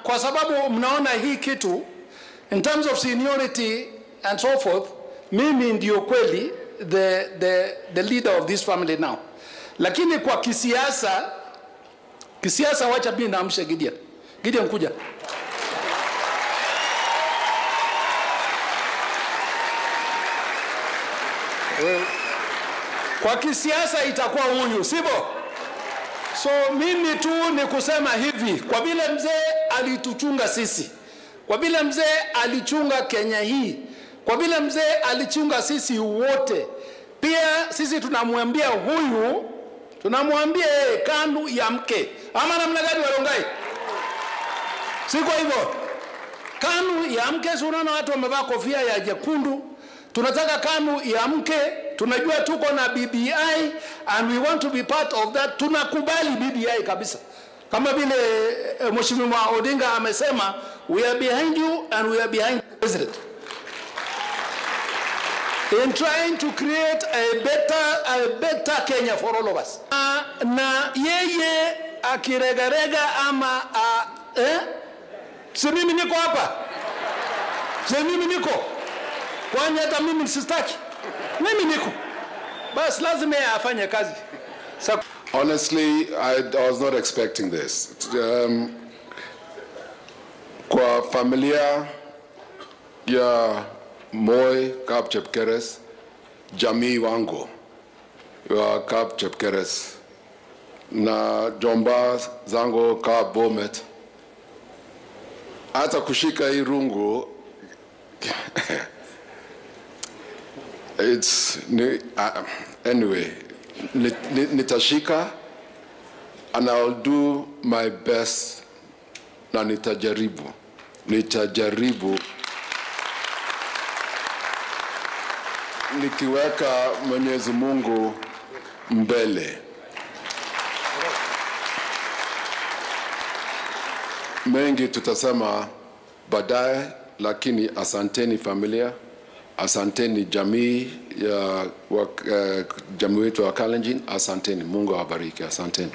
kwa sababu mnaona hii kitu in terms of seniority and so forth, mimi ndio kweli the leader of this family now. Lakini kwa kisiasa, wacha mimi naamshe Gideon. Gideon kuja. Kwa kisiasa itakuwa huyu, sivyo? So mimi tu ni kusema hivi, kwa vile mzee alituchunga sisi, kwa vile mzee alichunga Kenya hii, kwa vile mzee alichunga sisi wote, pia sisi tunamwambia huyu, tunamwambia KANU ya mke. Ama namna gani Warongai? Si kwa hivyo? KANU ya mke, si unaona watu wamevaa kofia ya jekundu. Tunataka KANU ya mke, tunajua tuko na BBI and we want to be part of that. Tunakubali BBI kabisa. Kama vile Mheshimiwa Odinga amesema, we are behind you and we are behind the president in trying to create a better Kenya for all of us. Na yeye akiregarega ama si mimi niko hapa? Si mimi niko? Kwani hata mimi sistaki? Mimi niko. Bas lazima yeye afanye kazi. So, honestly, I was not expecting this. Kwa familia ya Moi Kap Chepkeres, jamii wangu wa Kap Chepkeres na jomba zangu Kap Bomet, hata kushika hii rungu it's anyway, nitashika and I'll do my best na nitajaribu nikiweka Mwenyezi Mungu mbele. Mengi tutasema baadaye, lakini asanteni familia, asanteni jamii ya jamii wetu wa Kalenjin, asanteni. Mungu awabariki, asanteni.